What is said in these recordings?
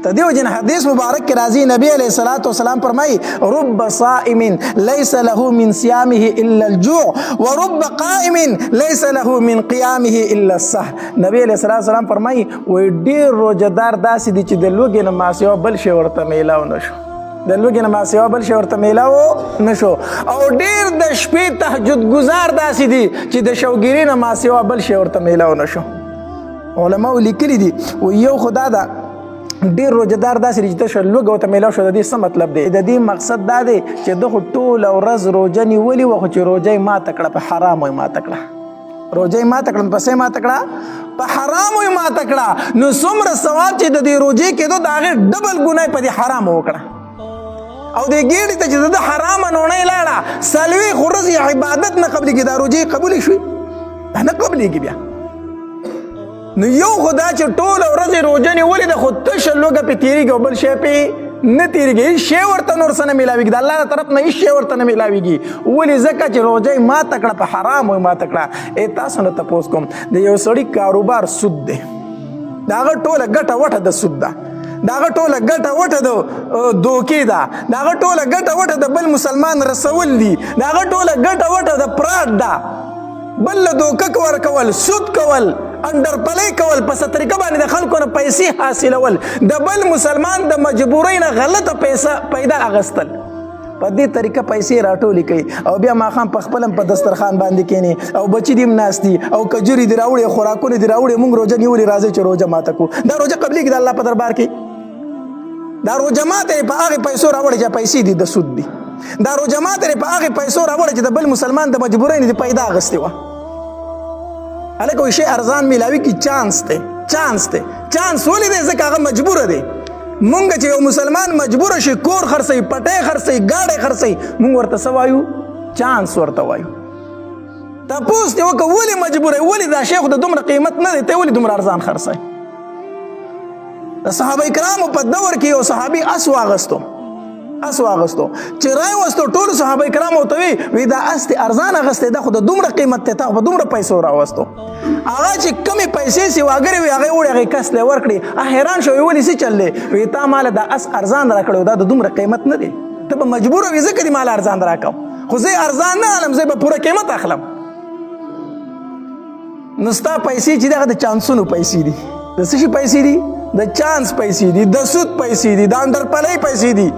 ته دیو جن حدیث مبارک کې راځي، نبی علیہ الصلوۃ والسلام فرمایي: رب صائم ليس له من صيامه الا الجوع ورب قائم ليس له من قيامه الا السهر. نبی علیہ الصلوۃ والسلام فرمایي، وای ډیر روزدار داسې دي چې د لوګې نه ماسیوا بل شی ورته میلاو نشو، د لوګې نه ماسیوا بل شی ورته میلاو نشو، او ډیر د شپې تهجد گزار داسې دي چې د شوګیرې نه ماسیوا بل شی ورته میلاو نشو. علماو لیکلي دي، و یو خدا ده ډیر روزدار داسې چې تشه لوږه ورته میلاو شو. د دې څه مطلب دی؟ د دې مقصد دا دی چې ده خو ټوله ورځ روژه نیولې وه، خو چې روژه یې ماته کړه، په حرامو یې ماته کړه. روژه یې ماته کړه، په څه یې ماته کړه؟ په حرامو یې ماته کړه. نو څومره ثواب چې د دې روژې کېدو، د هغې ډبل ګناه یې په دې حرامو وکړه. او دې ګېډې ته چې د ده حرامه نوڼۍ لاړه، 40 ورځې عبادت نه قبلېږي. دا روژې قبولې شوې؟ دا نه قبلېږي بیا. نو یو خدا چې ټوله ورځ روژه نیولې ده، خو تشه لوږه پې تېرېږي او بل شی پې نه تېرېږي، هېڅ شی ورته نور څه نه میلاویږي، د الله له طرف نه هېڅ شی ورته نه میلاویږي. ولې؟ ځکه چې روژه یې ماته کړه، په حرامو یې ماته کړه. ای تاسو نه تپوس کوم، د یو سړي کاروبار سود دی، د هغه ټوله ګټه وټه د سود ده، د هغه ټوله ګټه وټه د دوکې ده، د هغه ټوله ګټه وټه د بل مسلمان رسول دي، د هغه ټوله ګټه وټه د پراټ ده، بل له دوکه ورکول، سود کول، انډرپلې کول، په څه طریقه باندې د خلکو نه پیسې حاصلول، د بل مسلمان د مجبورۍ نه غلطه پیسه پیدا اغستل، په دې طریقه پیسې راټولې کوي، او بیا ماښام په خپل په دسترخوان باندې کینی او بچی دې هم ناست دي او کجوري دې راوړي، خوراکونه دې راوړي، مونږ روژه نیولې، راځئ چې روژه ماته کړو. دا روژه قبلېږي د الله په دربار کې؟ دا روژه ماته په هغې پیسو راوړي چې پیسې دي د سود دي. دا روژه ماته په هغې پیسو راوړي چې د بل مسلمان د مجبورۍ نه دې پیدا اخیستې وه. هلکه وایي شی ارزان میلاوي کی، چانس دی، چانس دی. چانس ولې دی؟ ځکه هغه مجبور دی. مونږ چې یو مسلمان مجبور شي، کور خرڅوي، پټی خرڅوي، ګاډی خرڅوي، مونږ ورته څه وایو؟ چانس ورته وایو. تپوس دې وکړه، ولې مجبور یې؟ ولې دا شی خو د دومره قیمت نه دی، ته ولې دومره ارزان خرڅوي؟ د صحابه کرامو په دور کې یو صحابي اس واغستو، اس واغستو، چې راي وستو، ټول صحابه کرامو ته وی، وی دا اس ته ارزان اغستې ده، خو د دومره قیمت ته تا په دومره پیسو راوستو. هغه چې کمې پیسې سی واګرې وي، هغه وړي، هغه کس له ورکړي. حیران شو، ولې څه چللې؟ وی تا مال دا اس ارزان راکړو، دا د دومره قیمت نه دی، ته به مجبور وې ځکه دې مال ارزان راکاو، خو زه ارزان نه اخلم، زه به پوره قیمت اخلم. نو ستا پیسې چې دغه د چانسونو پیسې دي، د څه شي پیسې دي؟ د چانس پیسې دي، د سود پیسې دي، د انډرپلۍ پیسې دي،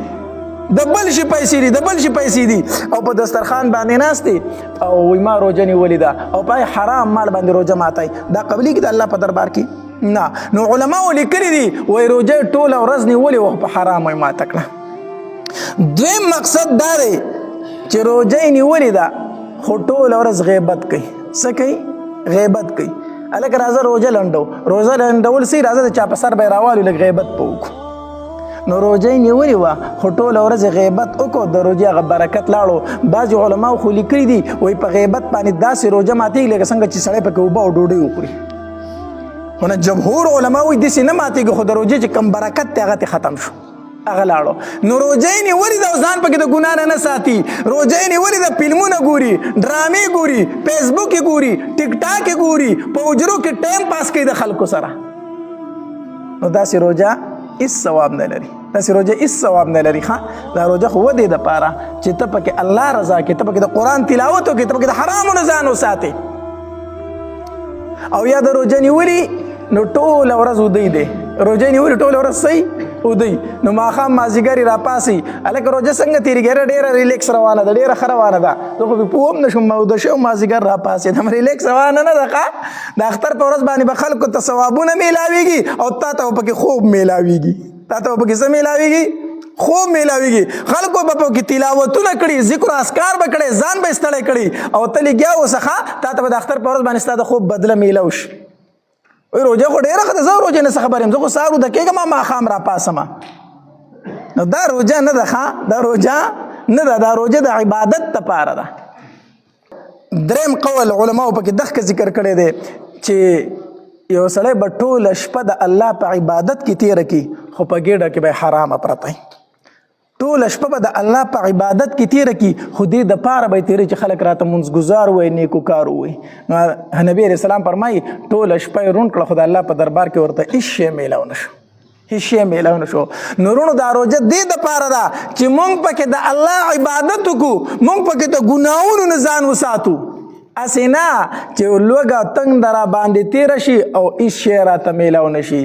د بل شي پیسې دي، د بل شي پیسې دي، او په دسترخوان باندې ناست او وایي ما روژه نیولې ده، او په حرام مال باندې روژه ماتوي. دا قبلېږي د الله په دربار کې؟ نه. نو علماو لیکلي دي، وایي روژه یې ټوله ورځ نیولې وه، په حرامو یې ماته کړه. دویم مقصد دا دی چې روژه یې نیولې ده، خو ټوله ورځ غیبت کوي. څه کوي؟ غیبت کوي. هلکه راځه روژه لنډو، روژه لنډول سي، راځه د چا په سر به یې راوالو، لږ غیبت به وکړو. نو روژه یې نیولې وه، خو ټوله ورځ یې غیبت وکړو، د روژې هغه برکت لاړو. بعضې علماو خو لیکلي دي، وایي په غیبت باندې داسې روژه ماتېږي لکه څنګه چې سړی پکې اوبه او ډوډۍ وخوري. خو نه، جمهور علما وایي داسې نه ماتېږي، خو د روژې چې کوم برکت دی، هغه ترې ختم شو، هغه لاړو. نو روژه یې نیولې ده او ځان پکې د ګناه نه نه ساتي. روژه یې نیولې ده، فلمونه ګوري، ډرامې ګوري، فیسبوک یې ګوري، ټیک ټاک یې ګوري، په حجرو کې ټایم پاس کوي د خلکو سره. نو داسې روژه هیڅ ثواب نه لري، داسې روژه هیڅ ثواب نه لري. ښه، دا روژه خو ودې دپاره چې ته پکې الله رضا کړې، ته پکې د قرآن تلاوت وکړې، ته پکې د حرامو نه ځان وساتې. او یا د روژه نیولي نو ټوله ورځ ودی دی، روژه نیولي ټوله ورځ صحیح ودی، نو ماښام مازدیګر یې راپاڅي، هلکه روژه څنګه تېرېږي؟ ډېره ډېره ریلیکس روانه ده، ډېره ښه روانه ده، زه خو پرې پوه هم نه شوم، وده شوم، مازدیګر راپاڅېدم، ریلیکس روانه نه ده. ښه، د اختر په ورځ باندې به خلکو ته ثوابونه میلاویږي او تا ته به پکې خوب میلاویږي، تا ته به پکې څه میلاویږي؟ خوب میلاویږي. خلکو به پکې تلاوتونه کړي، ذکر اذکار به کړي، ځان به یې ستړی کړي، او ته لګیا اوسه. ښه، تا ته به د اختر په ورځ باندې ستا د خوب بدله میلاو شي. وایي روژه خو ډېره ښه ده، زه روژې نه څه خبر یم، زه خو سهار وده کېږم، ماښام راپاڅم. نو دا روژه نه ده. ښه، دا روژه نه ده، دا روژه د عبادت دپاره ده. دریم قول علماو پکې دغه ذکر کړی دی چې یو سړی به ټوله شپه د الله په عبادت کې تېره کړي، خو په ګېډه کې به حرامه پرته وي. ټوله شپه به د الله په عبادت کې تېره کړي، خو دې دپاره به یې تېروي چې خلک راته مونځګزار وایي، نیکوکار ووایي. نو نبی علیه السلام فرمایي، ټوله شپه یې روڼ کړه، خو د الله په دربار کې ورته هېڅ شی میلاو نه شو. هیڅ شی میلاو نشو. نو وروڼو، دا روژه دې دپاره ده چې مونږ پکې د الله عبادت وکړو، مونږ پکې د ګناهونو نه ځان وساتو، هسې نه چې لوږه تنده را باندې تېره شي او هیڅ شی راته میلاو نشي.